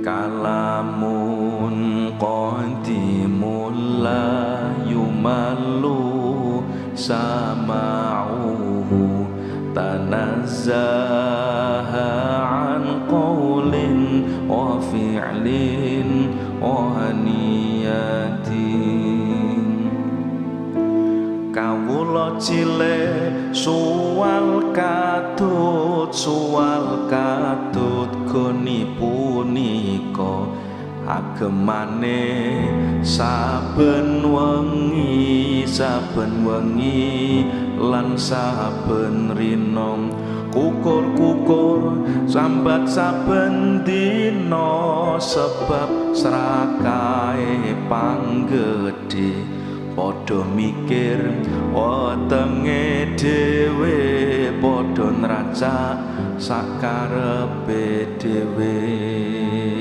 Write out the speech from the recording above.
Kalamun qadimul la yumallu sama'uhu tanazzaha an qawlin wa fi'lin wa niyatin. Kawula cilik suwal katut goni punika agemane saben wengi lan saben rina, kukur-kukur sambat saben dina sebab srakae panggedhe. Padha mikir wetenge dhewe, padha nracak sakarepe dhewe.